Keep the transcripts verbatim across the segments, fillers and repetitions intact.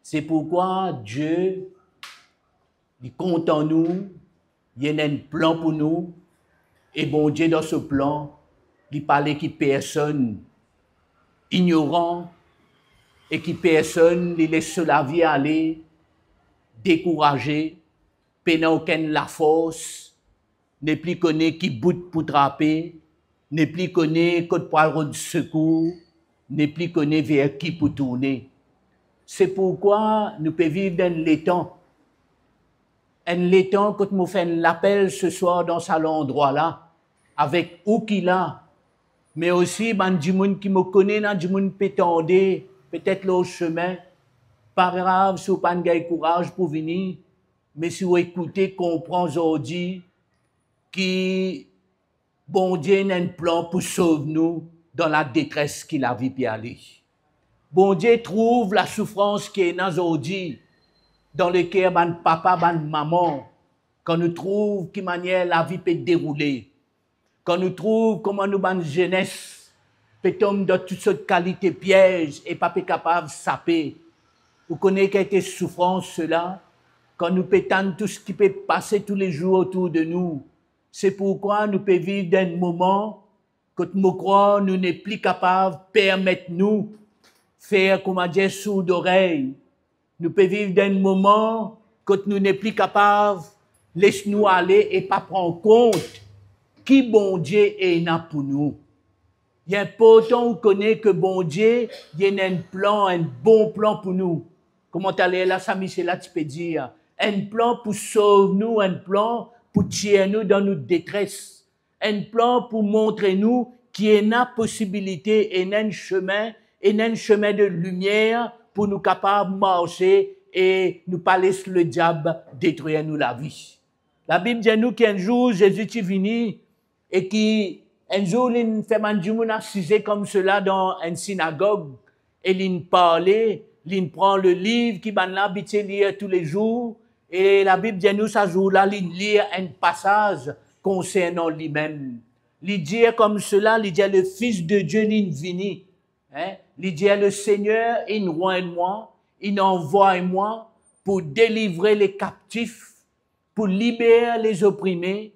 Se pourkwa Die, li kontan nou, li ena enn plan pou nou, e Bondie dan so plan, li pa le ki personn inyoran e ki personn li les so lavi ale, dekouraze, pena okenn lafors, nepli kone ki bout pou trape, nepli kone kot pou al rod sekour, nepli kone ver ki pou tourne. Se pourkwa nou pe viv dan enn letan, enn letan kot mo fer enn lapel seswar dan sa landrwa la, avek ou ki la, me osi bann dimoun ki mo kone ena dimoun pe tande, petet lor semin. Pa grav si ou pa'nn gagn kouraz pou vini, me si ou ekoute, konpran zordi ki Bondie ena enn plan pou sov nou dan ladetres ki lavi pe ale. Bondie trouv lasoufrans ki ena zordi dan leker bann papa, bann mama, kan nou trouv ki manier lavi pe deroule, kan nou trouv kouma nou bann zenes pe tom dan tou sort kalite piez e pa pe kapav sape. Ou kone ki ete soufrans sela, kan nou pe tann tou seki pe pase toulezour otour de nou. Se pourkwa nou pe viv dan enn moman kot mo krwar nou nepli kapav permet nou fer kouma dir sourdorey. Nou pe viv dan enn moman kot nou nepli kapav les nou ale e pa pran kont ki Bondie ena pou nou. Li inportan ou kone ki Bondie, li ena enn plan, enn bon plan pou nou. Kouma taler la sa misie la ti pe dir, enn plan pou sov nou, enn plan pou tir nou dan nou detres, enn plan pou montre nou ki ena posibilite, ena enn semin, ena enn semin de limier pou nou kapav marse e nou pa les lediab detrir nou lavi. Labib dir nou ki enn zour Zezi ti vini e ki enn zour linn fer bann dimoun asize koumsela dan enn sinagog e linn parle, linn pran leliv ki bannla abitie lir toulezour, e Labib dir nou sa zour la linn lir enn pasaz konsernan limem. Li dir koumsela, li dir, "Le Fils de Dieu linn vini." Hein? Li dir, "Le Seigneur inn rwinn mwa, inn anvoy mwa pou delivre le kaptif, pou liber lezoprime,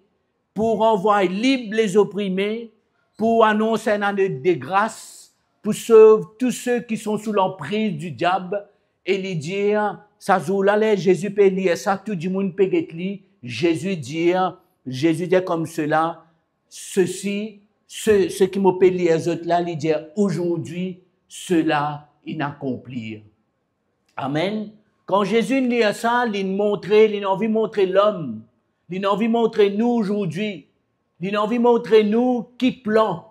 pou ranvway lib lezoprime, pou anons enn ane de gras, pou sov tou seki son sou lanpriz di diab." E li dir, sa zour la, ler Zezi pe lir sa, tou dimoun pe get li, Zezi dir, Zezi dir koumsela, "Sesi, se, seki mo pe lir zot la," li dir, "aujourd'hui, cela inn akonplir." Amen. Kan Zezi inn lir sa, linn montre, linn anvi montre lom, linn anvi montre nou zordi, linn anvi montre nou ki plan,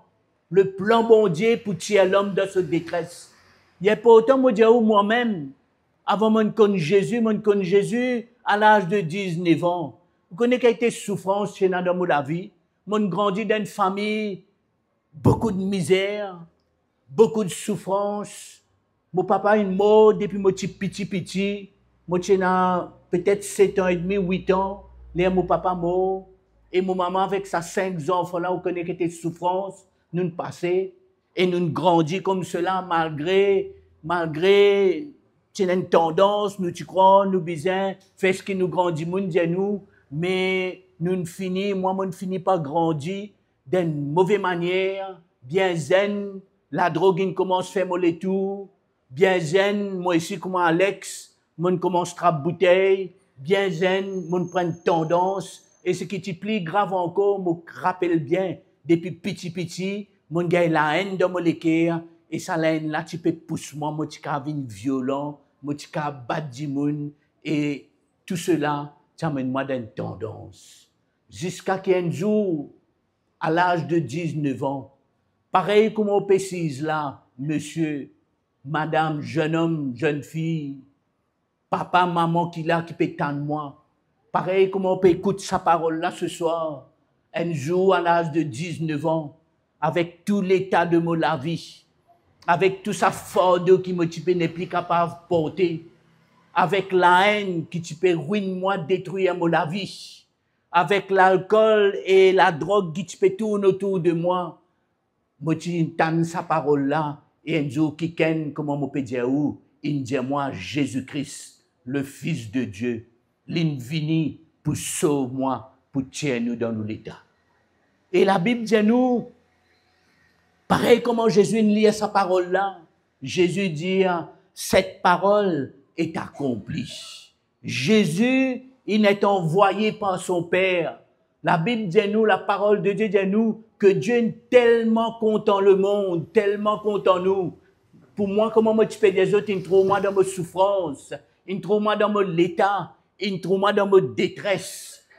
le plan Bondie pou tir lom dan so detres. Li inportan mo dir ou, mwa mem, avan monn konn Zezi, monn konn Zezi a laz de diznef an. Ou kone ki ete soufrans ti ena dan mo lavi. Monn grandi dan enn fami boukou de mizer, boukou de soufrans. Mo papa inn mor depi mo ti piti piti. Mo ti ena petet set an edmi, wit an, ler mo papa mor. E mo mama avek sa sink zanfan la, ou kone ki ete soufrans nou'nn pase. E nou'nn grandi koumsela, malgre, malgre ti ena enn tandans, nou ti krwar nou bizin fer seki nou gran dimoun dir nou, me nou'nn fini, mwa monn fini par grandi dan enn move manier, bien zenn, ladrog inn koumans fer mo letour, bien zenn, mo osi kouma Alex, monn koumans trap boutey, bien zenn, monn pran enn tandans, e seki ti pli grav ankor, mo rapel bien, depi piti piti, monn gagn laenn dan mo leker, e sa laenn la ti pe pous mwa, mo ti kav vinn violan, mo ti kav bat dimoun, e tousela ti amenn mwa dan enn tandans. Ziska ki enn zour, a laz de diznef an, parey kouma ou pe siz la, misie, madam, zennom, zennfi, papa, mama ki la, ki pe tann mwa, parey kouma ou pe ekout sa parol la seswar, enn zour a laz de diznef an, avek tou leta de mo lavi, avek tou sa fardo ki mo ti pe nepli kapav porte, avek laenn ki ti pe rwinn mwa, detrir mo lavi, avek lalkol e ladrog ki ti pe tourn otour de mwa, mo ti tann sa parol la, e enn zour kikenn, kouma mo pe dir ou, inn dir mwa Zezi Kris, le Fis de Die, linn vini pou sov mwa, pou tir nou dan nou leta. E Labib dir nou, parey kouma Zezi inn lir sa parol la, Zezi dir, cette parole est accomplie. Zezi inn et anvoye par son Per. Labib dir nou, laparol de Die dir nou, ke Die inn telman kontan lemond, telman kontan nou. Pou mwa, kouma mo ti pe dir zot, inn trouv mwa dan mo soufrans, inn trouv mwa dan mo leta, inn trouv mwa dan mo detres.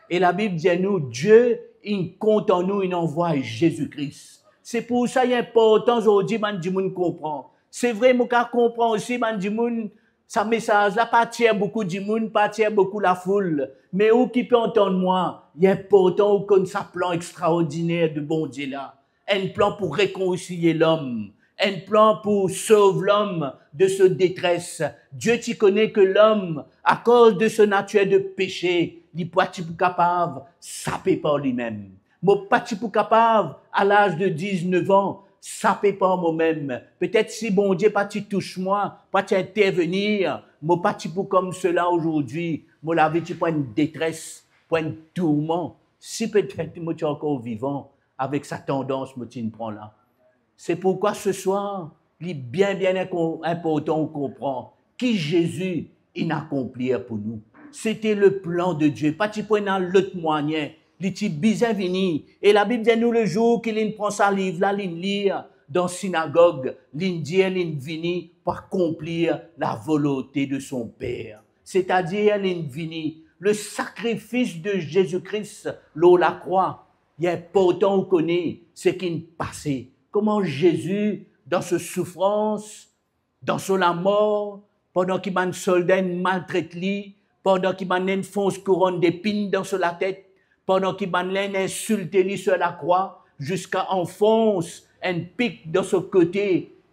E Labib dir nou, Die inn kontan nou, inn anvoy Zezi Kris. Se pou sa li inportan zordi bann dimoun konpran. Se vre, mo kapav konpran osi bann dimoun, sa mesaz la pa tir boukou dimoun, pa tir boukou lafoul. Me ou ki pe antann mwa, li inportan ou konn sa plan extraordiner de Bondie la. Enn plan pou rekonsilie lom, enn plan pou sov lom de so detres. Die ti kone ke lom, akoz de so natir de pese, li pa ti pou kapav sape par limem. Mo pa ti pou kapav, a laz de diznef an, sape par momem. Petet si Bondie pa ti tous mwa, pa ti intervenir, mo pa ti pou kouma sela zordi. Mo lavi ti pou enn detres, pou enn tourman. Si petet mo ti ankor vivan avek sa tandans mo ti'nn pran la. Se pourkwa seswar, li bien, bien inko-, inportan ou konpran ki Zezi inn akonplir pou nou. Sete le plan de Die, pa ti pou ena lot mwayin, li ti bizin vini. E Labib dir nou, lezour ki linn pran sa liv la, linn lir dan sinagog, linn dir linn vini pou akonplir lavolonte de son Per. Setadir linn vini, le sakrifis de Zezi Kris lor lakrwa, li inportan ou kone seki'nn pase. Kouma Zezi, dan so soufrans, dan so lamor, pandan ki bann solda inn maltret li, pandan ki bann la inn fons kouronn depinn dan so latet, pandan ki bann la inn insilte li sir lakrwa, ziska anfons enn pik dan so kote,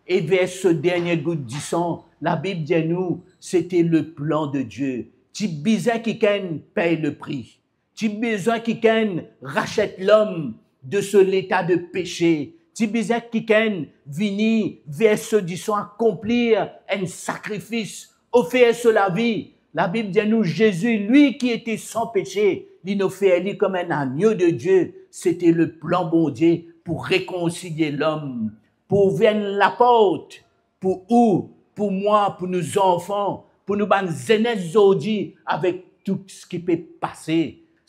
e vers so dernie gout disan, Labib dir nou, sete le plan de Die. Ti bizin kikenn pey le pri. Ti bizin kikenn rasiet lom de so leta de pese. Ti bizin kikenn vini vers so disan, akonplir enn sakrifis, ofer so lavi. Labib dir nou, Zezi, li ki ete san pese, linn ofer li kouma enn agno de Die. Sete le plan Bondie pou rekonsilie lom, pou ouver enn laport pou ou, pou mwa, pou nou zanfan, pou nou bann zenes zordi, avek tou seki pe pase.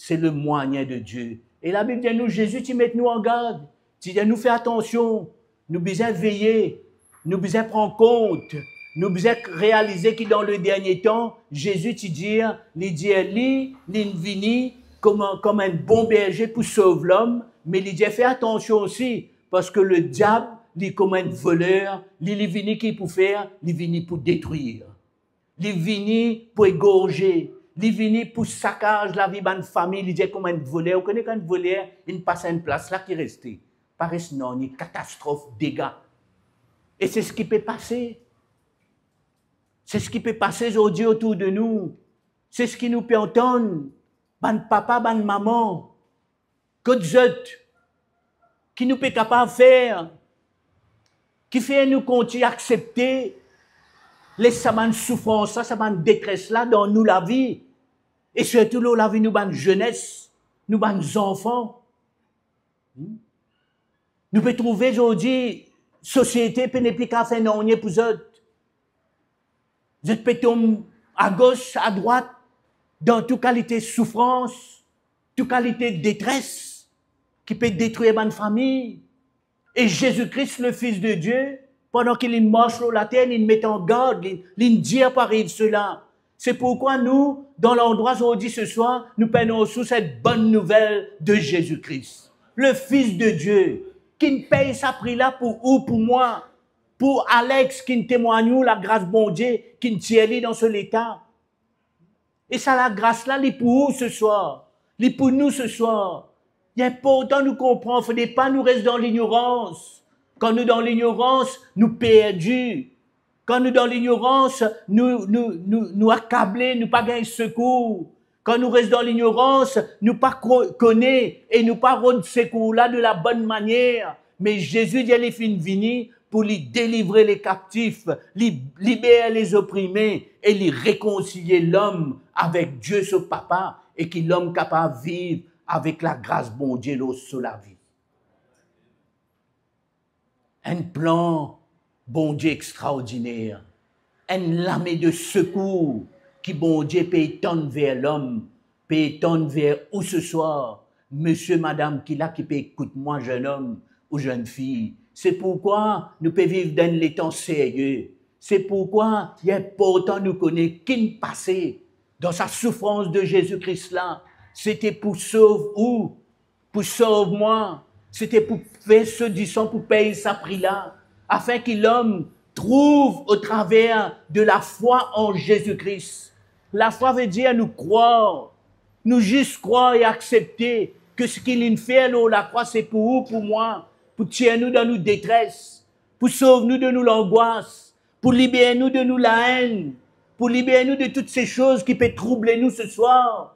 Se le mwayin de Die. E Labib dir nou, Zezi ti met nou an gard, ti dir nou fer atansion, nou bizin veye, nou bizin pran kont, nou bizin realize ki dan le dernie tan, Zezi ti dir, li dir li, linn vini kouma, kouma enn bon berze pou sov lom, me li dir fer atansion osi, parski le diab, li kouma enn voler, li, li vini ki pou fer, li vini pou detrir. Li vini pou egorze, li vini pou sakaz lavi bann fami, li dir kouma enn voler. Ou kone kan enn voler inn pas enn plas la ki reste, pa res nanye, katastrof, dega. E se seki pe pase. Se seki pe pase zordi otour de nou. Se seki nou pe antann, bann papa, bann mama, kot zot, ki nou pe kapav fer, ki fer nou kontign aksepte les sa bann soufrans la, sa bann detres la dan nou lavi, e sirtou lor lavi nou bann zenes, nou bann zanfan. Hmm? Nou pe trouve zordi, sosiete pe nepli kapav fer nanye pou zot. Zot pe tom agos, adrwat, dan tou kalite soufrans, tou kalite detres ki pe detrir bann fami. E Zezi Kris, le Fis de Die, pandan ki linn mars lor later, linn met an gard, linn, linn dir pou ariv sela. Se pourkwa nou, dan landrwa zordi seswar, nou pe anons ou set bonn nouvel de Zezi Kris, le Fis de Die, ki'nn pey sa pri la pou ou, pou mwa, pou Alex, ki'nn temwagn ou lagras Bondie, ki'nn tir li dan so leta. E sa lagras la, li pou ou seswar, li pou nou seswar. Li inportan nou konpran, fode pa nou res dan lignorans. Kan nou dan lignorans, nou perdi. Kan nou dan lignorans, nou, nou, nou, nou akable, nou pa gagn sekour. Kan nou res dan lignorans, nou pa ko-, kone e nou pa rod sekour la de la bonn manier. Me Zezi dir li finn vini pou li delivre le kaptif, li liber lezoprime e li rekonsilie lom avek Die so Papa, e ki lom kapav viv avek lagras Bondie lor so lavi. Enn plan Bondie extraordiner, enn lame de sekour ki Bondie pe etann ver lom, pe etann ver ou seswar, misie, madam ki la, ki pe ekout mwa, zennom ou zennfi. Se pourkwa nou pe viv dan enn letan serye. Se pourkwa li inportan nou kone ki pase dan sa soufrans de Zezi Kris la. Sete pou sov ou, pou sov mwa, sete pou verse so disan, pou pey sa pri la, afin ki lom trouv otraver de lafwa an Zezi Kris. Lafwa vedir nou krwar, nou zis krwar e aksepte ki seki linn fer lor lakrwa se pou ou, pou mwa, pou tir nou dan nou detres, pou sov nou de nou langwas, pou liber nou de nou laenn, pou liber nou de tou se soz ki pe trouble nou seswar.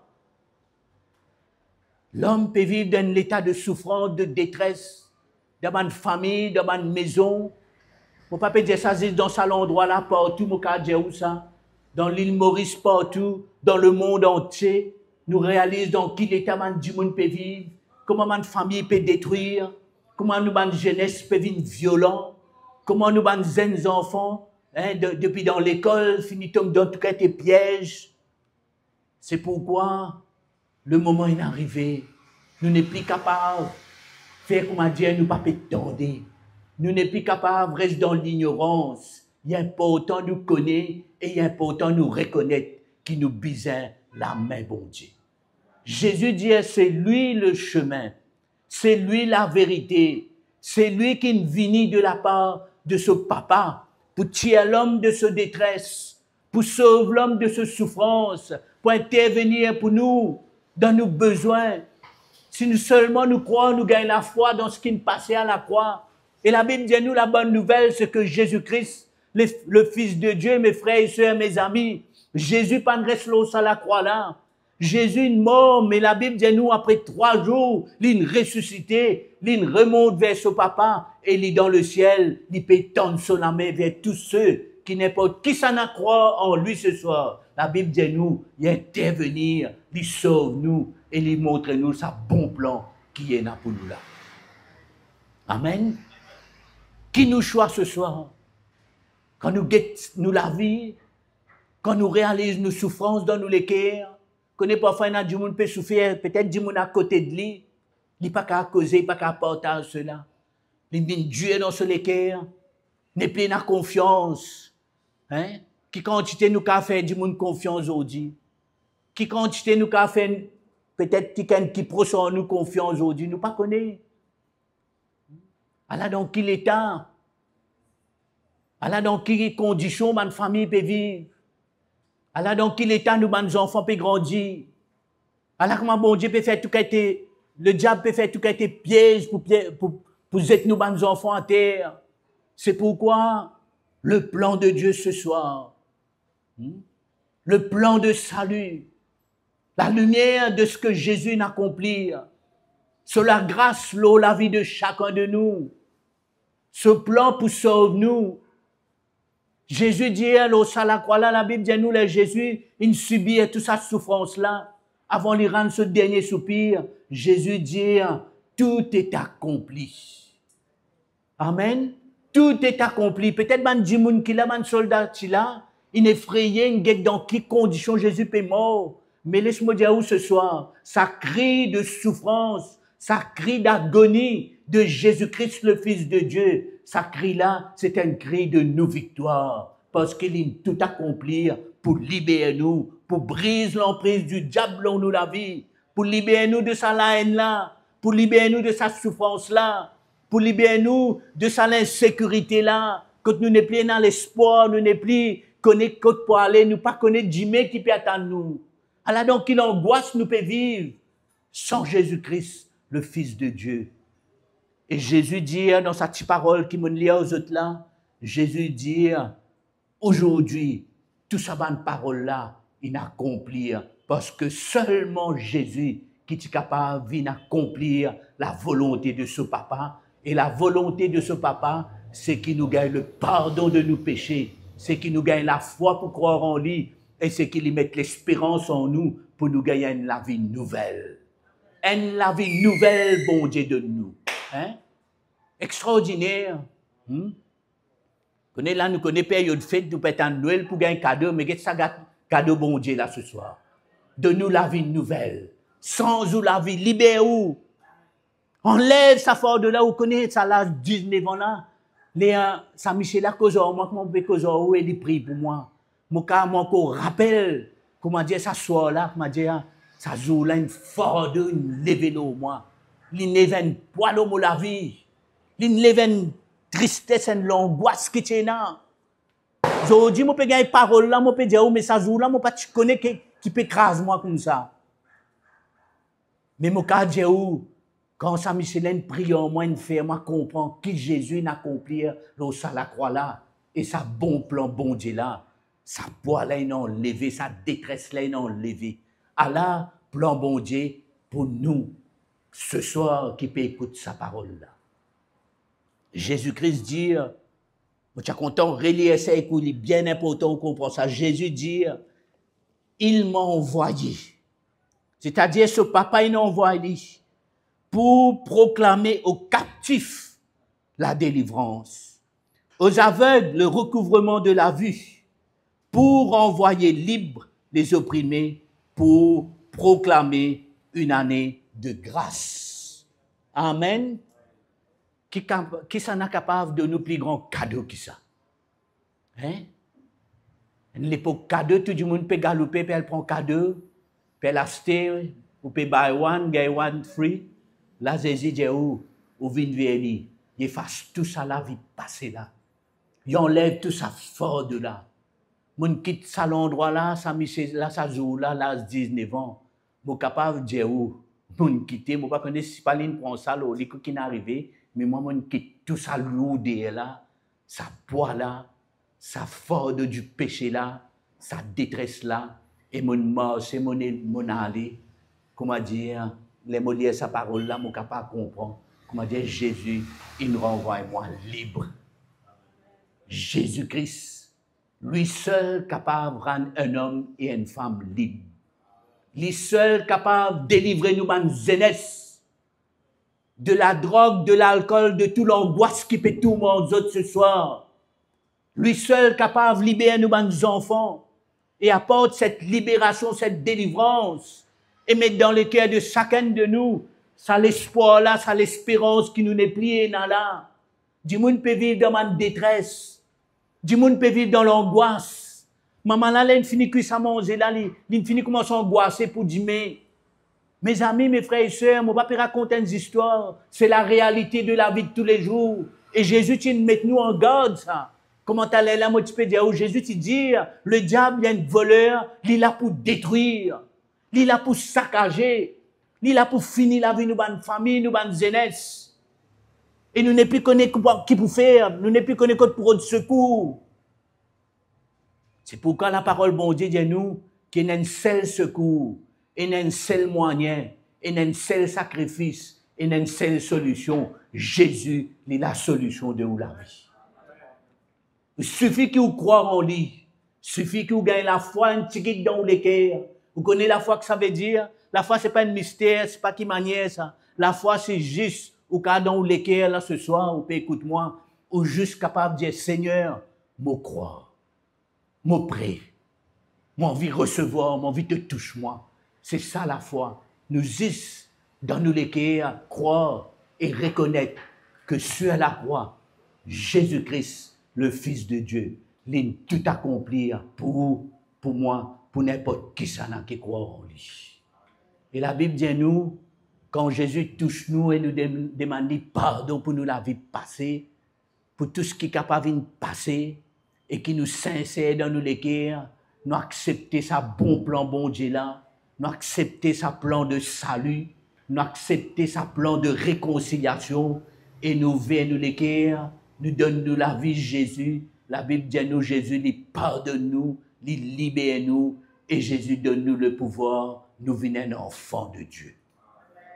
Lom pe viv dan enn leta de soufrans, de detres, dan bann fami, dan bann mezon. Mo pa pe dir sa zis dan sa landrwa la, partou mo kapav dir ou sa. Dan Lil Moris, partou, dan lemond antie, nou realiz dan ki leta bann dimoun pe viv, kouma bann fami pe detrir, kouma nou bann zenes pe vinn violan, kouma nou bann zenn zanfan, hein, de-, depi dan lekol, fini tom dan tou kalite piez. Se pourkwa lemoman inn arive, nou nepli kapav fer koumadir nou pa pe tande. Nou nepli kapav res dan lignorans. Li inportan nou kone e li inportan nou rekonet ki nou bizin lame Bondie. Zezi dir, "C'est lui le chemin, c'est lui la vérité, c'est lui ki vini de lapar de so Papa pou tir lom de so detres, pou sov lom de so soufrans, pou intervenir pou nou dan nou bezwin." Si nou selman nou krwar, nou gagn lafwa dan seki pase alakrwa. E Labib dir nou, labonn nouvel, se ki Zezi Kris, le, le Fils de Dieu, mes frères et sœurs, mes amis, Zezi pa'nn res lor sa lakrwa la. Zezi inn mor, me Labib dir nou, apre trwa zour, linn resisite, linn remont ver so Papa, e li dan lesiel, li pe tann so lame ver tou se ki ninport kisannla krwar an li seswar. Labib dir nou, li intervenir, li sov nou, e li montre nou sa bon plan ki ena pou nou la. Amen. Ki nou swa seswar? Kan nou get nou lavi, kan nou realiz nou soufrans dan nou leker, kone parfwa ena dimoun pe soufer, petet dimoun akote de li, li pa kapav koze, li pa kapav partaz sela. Li vinn dir dan so leker, nepli ena konfians. Hein? Ki kantite nou kapav fer dimoun konfians zordi? Ki kantite nou kapav fer petet kikenn ki pros ar nou konfians zordi? Nou pa kone. Ala dan ki leta, ala dan ki kondision bann fami pe viv, ala dan ki leta nou bann zanfan pe grandi, ala kouma Bondie pe fer tou kalite, lediab pe fer tou kalite piez pou pie-, pou, pou zet nou bann zanfan ater. Se pourkwa le plan de Dieu ce soir, hmm? Le plan de salut, la lumière de ce que Jésus inn akonplir, so lagras lor lavi de sakenn de nou, so plan pou sov nou. Zezi dir lor sa lakrwa la, Labib dir nou, ler Zezi inn sibir tou sa soufrans la, avan li rann so dernie soupir, Zezi dir, "Tout est accompli." Amen. Tout est accompli. Petet bann dimoun ki la, bann solda ti la, inn efreye, inn get dan ki kondision Zezi pe mor. Me les mo dir ou seswar, sa kri de soufrans, sa kri d'agoni de Zezi Kris, le Fils de Dieu, sa kri la, se enn kri de nou viktwar, parski linn tou akonpli pou liber nou, pou briz lanpriz didiab lor nou lavi, pou liber nou de sa laenn la, pou liber nou de sa soufrans la, pou liber nou de sa linsekirite la, kot nou nepli ena lespwar, nou nepli kone kot pou ale, nou pa kone dime ki pe atann nou. Ala dan ki langwas nou pe viv san Zezi Kris, le Fils de Dieu. E Zezi dir dan sa ti parol ki mo'nn lir ar zot la, Zezi dir, "Aujourd'hui, tou sa bann parol la inn akonpli, parski selman Zezi ki ti kapav vinn akonpli lavolonte de so Papa, e lavolonte de so Papa, Seki nou gagn lepardon de nou pese, seki nou gagn lafwa pou krwar an li, e seki li met lesperans an nou pou nou gagn enn lavi nouvel. Enn lavi nouvel Bondie donn nou. Hein? Extraordiner. Hmm? Kone la, nou kone peryod fet, nou pe atann Nwel pou gagn kado, me get sa, get kado Bondie la seswar. Donn nou lavi nouvel. Sanz ou lavi, liber ou. Anlev sa fardo la, ou kone sa laz diznef an la. Ler sa misie la koz ar mwa, kouma mo pe koz ar ou e li priy pou mwa. Mo kapav, mo ankor rapel, koumadir sa swar la, koumadir sa zour la, enn fardo inn leve lor mwa. Li inn lev enn pwa lor mo lavi. Li inn lev enn tristes, enn langwas ki ti ena. Zordi mo pe gagn parol la, mo pe dir ou, me sa zour la, mo pa ti kone ki, ki pe kraz mwa koumsa. Me mo kapav dir ou, kan sa misie la inn priy ar mwa, inn fer mwa konpran ki Zezi inn akonplir lor sa lakrwa la, e sa bon plan Bondie la, sa pwa la inn anleve, sa detres la inn anleve. Ala plan Bondie pou nou seswar ki pe ekout sa parol la. Zezi Kris dir, mo ti a kontan relir sa ek ou, li bien inportan ou konpran sa. Zezi dir, "Il m'a envoyé." Setadir, so Papa inn anvway li pou proklame aux captifs la délivrance, aux aveugles le recouvrement de la vue, pour renvoyer libres les opprimés, pour proclamer une année de grâce. Amen. Ki kap-, kisannla kapav donn nou pli gran kado ki sa? Hein? Enn lepok kado, tou dimoun pe galoupe, pe al pran kado, pe al aste, ou pe buy one, get one free. La Zezi dir ou, ou vinn ver li, li efas tou sa lavi pase la. Li anlev tou sa fardo la. Mo'nn kit sa landrwa la, sa misie la, sa zour la, laz diznef an. Mo kapav dir ou, mo'nn kite, mo pa kone si pa li'nn pran sa lor li, ki ki'nn arive, me mwa mo'nn kit tou sa lourder la, sa pwa la, sa fardo di pese la, sa detres la, e mo'nn marse, mo'nn, mo'nn ale. Koumadir, ler mo lir sa parol la, mo kapav konpran koumadir Zezi inn ranvway mwa lib. Zezi Kris, li sel kapav rann enn om e enn fam lib. Li sel kapav delivre nou bann zenes de ladrog, de lalkol, de tou langwas ki pe tourmant zot seswar. Li sel kapav liber nou bann zanfan e aport set liberasion, set delivrans, e met dan leker de sakenn de nou sa lespwar la, sa lesperans ki nou nepli ena la. Dimoun pe viv dan bann detres. Dimoun pe viv dan langwas. Mama la, ler li'nn fini kwi sa manze la, li, li'nn fini koumans angwase pou dime. Mezami, me frer e ser, mo pa pe rakont enn zistwar, se larealite de lavi de toulezour. E Zezi ti'nn met nou an gard sa. Kouma taler la mo ti pe dir ou, Zezi ti dir, "Le diable est un voleur, li la pou detrir, li la pou sakaze, li la pou fini lavi nou bann fami, nou bann zenes." E nou nepli kone ki pou, ki pou fer, nou nepli kone kot pou rod sekour. Se pourkwa laparol Bondie dir nou ki ena enn sel sekour, ena enn sel mwayin, ena enn sel sakrifis, ena enn sel solision. Zezi, li lasolision de ou lavi. Sifi ki ou krwar an li, sifi ki ou gagn lafwa enn tigit dan ou leker. Ou kone lafwa ki sa vedir? Lafwa se pa enn mister, se pa ki manier sa. Lafwa se zis ou kapav dan ou leker la seswar, ou pe ekout mwa, ou zis kapav dir, "Segner, mo krwar, mo pre, mo anvi resevwar, mo anvi to tous mwa." Se sa lafwa. Nou zis dan nou leker krwar e rekonet ki sir lakrwa, Zezi Kris, le Fils de Dieu, li'nn tou akonpli pou ou, pou mwa, pou ninport kisannla ki krwar an li. E Labib dir nou, kan Zezi tous nou e nou dem-, demann li pardon pou nou lavi pase, pou tou seki kapav vinn pase, e ki nou sinser dan nou leker, nou aksepte sa bon plan Bondie la, nou aksepte sa plan de sali, nou aksepte sa plan de rekonsiliasion, e nou ouver nou leker, nou donn nou lavi Zezi. Labib dir nou Zezi, li pardonn nou, li liber nou, e Zezi donn nou lepouvwar, nou vinn enn anfan de Die.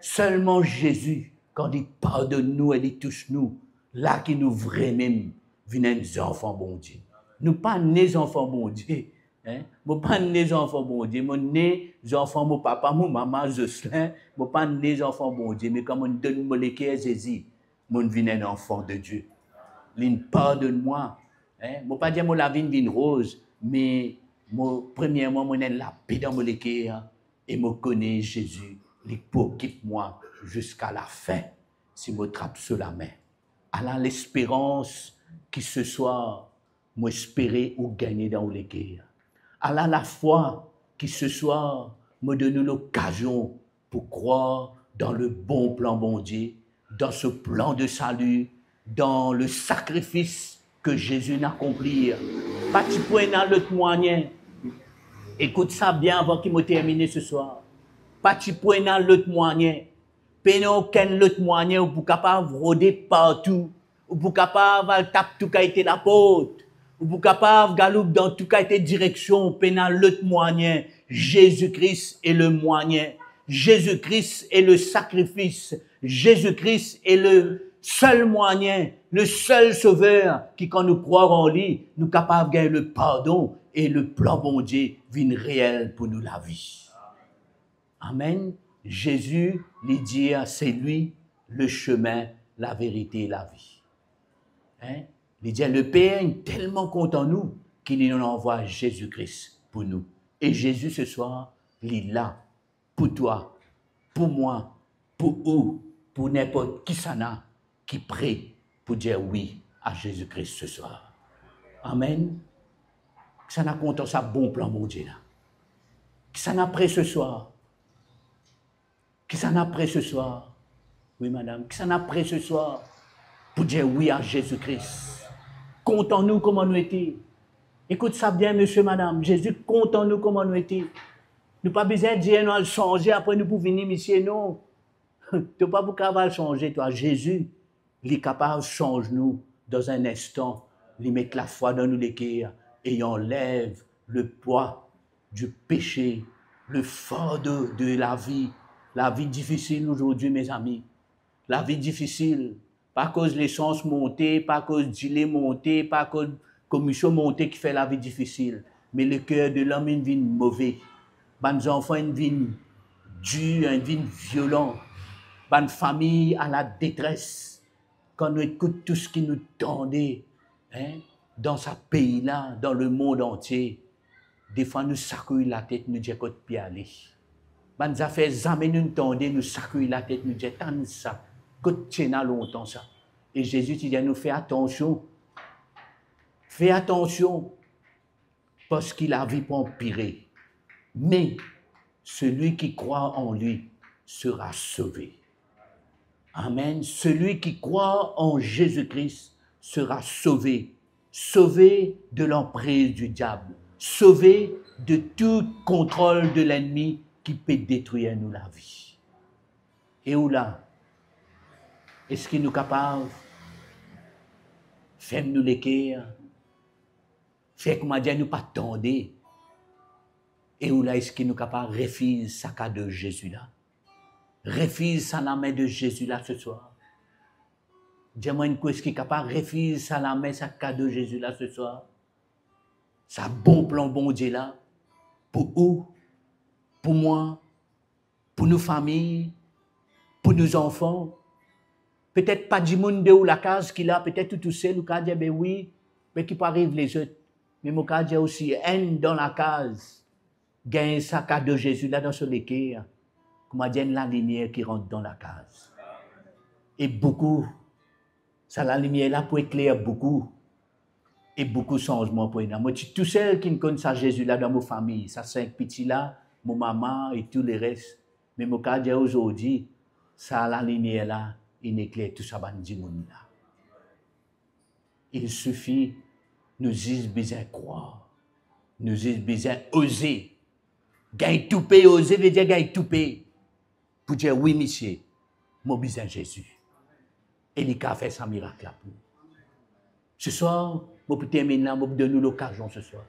Selman Zezi, kan li pardonn nou e li tous nou, La ki nou vremem vinn enn zanfan Bondie. Nou pa ne zanfan Bondie, en? Mo pa ne zanfan Bondie, mo ne zanfan mo papa, mo mama, Jocelyn, mo pa ne zanfan Bondie, me kan mo donn mo leker Zezi, mo vinn enn enfant de Dieu. Li pardonn mwa, en? Mo pa dir mo lavi vinn roz, me mo, premierman, mo ena lape dan mo leker, e mo kone Zezi, li pou okip mwa ziska lafin, si mo trap so lame. Ala lesperans ki seswar mo espere ou gagne dan ou leker. Ala lafwa ki seswar mo donn ou lokazion pou krwar dan le bon plan Bondie, dan so plan de sali, dan le sakrifis ke Zezi inn akonplir. Pa ti pou ena lot mwayin. Ekout sa bien avan ki mo termine seswar. Pa ti pou ena lot mwayin. Pena okenn lot mwayin ou pou kapav rode partou, ou pou kapav al tap tou kalite laport, ou pou kapav galoup dan tou kalite direksion, pena lot mwayin. Zezi Kris est le moyen. Zezi Kris est le sakrifis. Zezi Kris est le sel mwayin, le sel sover ki kan nou krwar an li, nou kapav gagn le pardon e le plan Bondie vinn reel pou nou lavi. Amen. Zezi, li dir, c'est lui le chemin, la vérité et la vie. En? Li dir, Leper inn telman kontan nou ki li inn anvway Zezi Kris pou nou. E Zezi seswar, li la pou twa, pou mwa, pou ou, pou ninport kisannla ki pre pou dir wi a Zezi Kris seswar. Amen. Kisannla kontan sa bon plan Bondie la? Kisannla pre seswar? Kisannla pre seswar? Wi, madam. Kisannla pre seswar pou dir wi a Zezi Kris? Kontan nou kouma nou ete. Ekout sa bien, misie, madam. Zezi kontan nou kouma nou ete. Nou pa bizin dir nou al sanze, apre nou pou vini, misie, non. To pa pou kapav al sanze twa. Zezi, li kapav sanz nou dan enn instan. Li met lafwa dan nou leker e li anlev le pwa du péché, le fardeau de la vie. Lavi difisil azordi, mezami. Lavi difisil. Pa akoz lesans monte, pa akoz dile monte, pa akoz komisyon monte ki fer lavi difisil. Me leker de lom inn vinn move. Bann zanfan inn vinn dir, inn vinn violan. Bann fami a la detres. Kan nou ekout tou seki nou tande, en, dan sa pei la, dan lemond antie, defwa nou sakouy latet, nou dir kot pe ale. Bann zafer zame nou tande, nou sakouy latet, nou dir, tann sa, kot ti ena lontan sa? E Zezi ti dir nou, fer atansion. Fer atansion, parski lavi pou anpire. Mais celui qui croit en lui sera sauvé. Amen. Celui qui croit en Jésus-Christ sera sauvé. Sauvé de l'emprise du diable. Sauvé de tout contrôle de l'ennemi ki pe detrir nou lavi. E ou la, eski nou kapav ferm nou leker, fer koumadir nou pa tande? E ou la, eski nou kapav refiz sa kado Zezi la? Refiz sa lame de Zezi la seswar. Dir mwa enn kou, eski kapav refiz sa lame, sa kado Zezi la seswar? Sa bon plan Bondie la, pou ou, pou mwa, pou nou fami, pou nou zanfan. Petet pa dimoun de ou lakaz ki la, petet ou tousel, ou kapav dir, be wi, be ki pou ariv lezot. Me mo kapav dir osi, enn dan lakaz gagn sa kado Zezi la dan so leker, koumadir enn lalimier ki rant dan lakaz. E boukou, sa lalimier la pou ekler boukou, e boukou sanzman pou ena. Mo ti tousel ki'nn konn sa Zezi la dan mo fami, sa sink piti la, mo mama e tou leres. Me mo kapav dir azordi, sa lalimier la inn ekler tou sa bann dimoun la. Il suffit, nou zis bizin krwar. Nou zis bizin oze. Gagn toupe, oze vedir gagn toupe. Pou dir, wi misie, mo bizin Zezi. E li kapav fer sa mirak la pou ou. Seswar, mo pou terminn la, mo pou donn ou lokazion seswar.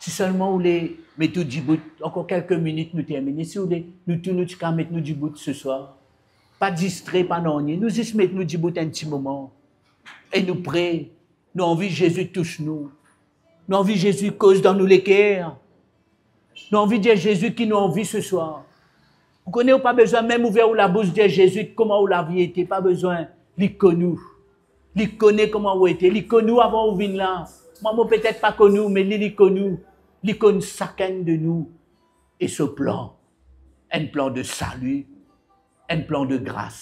Si selman ou le met ou dibout, ankor kelke minit nou termine, si ou le, nou tou nou ti kapav met nou dibout seswar. Pa distre, pa nanye, nou zis met nou dibout enn ti moman. E nou pre, nou anvi Zezi tous nou. Nou anvi Zezi koz dan nou leker. Nou anvi dir Zezi ki nou anvi seswar. Ou kone, ou pa bizin mem ouver ou labous dir Zezi kouma ou lavi ete, pa bizin. Li konn ou. Li kone kouma ou ete. Li konn ou avan ou vinn la. Mwa, mo petet pa konn ou, me li, li konn ou. Li konn sakenn de nou e so plan. Enn plan de sali, enn plan de gras,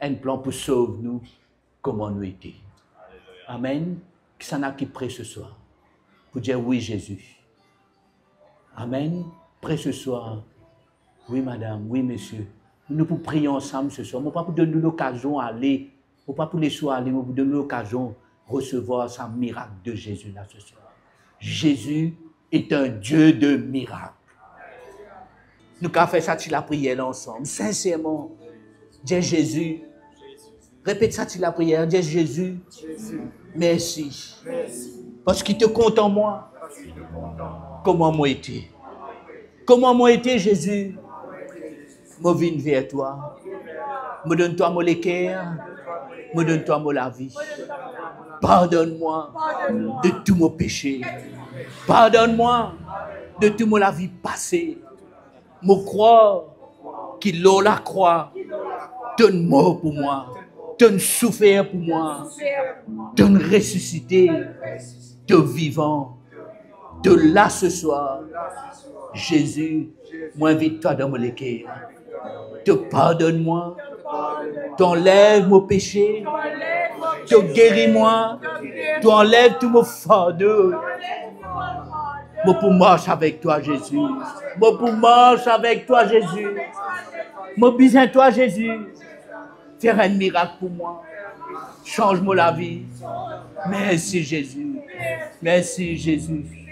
enn plan pou sov nou kouma nou ete. Amen. Kisannla ki pre seswar pou dir wi, Zezi? Amen. Pre seswar. Wi, madam, wi, misie. Nou pou priye ansam seswar. Mo pa pou donn nou lokazion ale. Mo pa pou les ou ale, mo pou donn nou lokazion resevwar sa mirak de Zezi la seswar. Jésus est un Dieu de miracles. Nou kapav fer sa ti lapriyer la ansam, sinserman. Dir Zezi, repet sa ti lapriyer, dir Zezi, mersi. Parski to kontan mwa, kouma mo ete. Kouma mo ete, Zezi, mo vinn ver twa. Mo donn twa mo leker, mo donn twa mo lavi. Pardonn mwa de tou mo pese. Pardonn mwa de tou mo lavi pase. Mo krwar ki lor lakrwa, to'nn mor pou mwa, to'nn soufer pou mwa, to'nn resisite, to vivan, to la seswar. Zezi, mo invit twa dan mo leker. To pardonn mwa, to anlev mo pese, to geri mwa, to anlev tou mo fardo. Mo pou mars avek twa, Zezi. Mo pou mars avek twa, Zezi. Mo bizin twa, Zezi. Fer enn mirak pou mwa. Sanz mo lavi. Mersi, Zezi. Mersi, Zezi.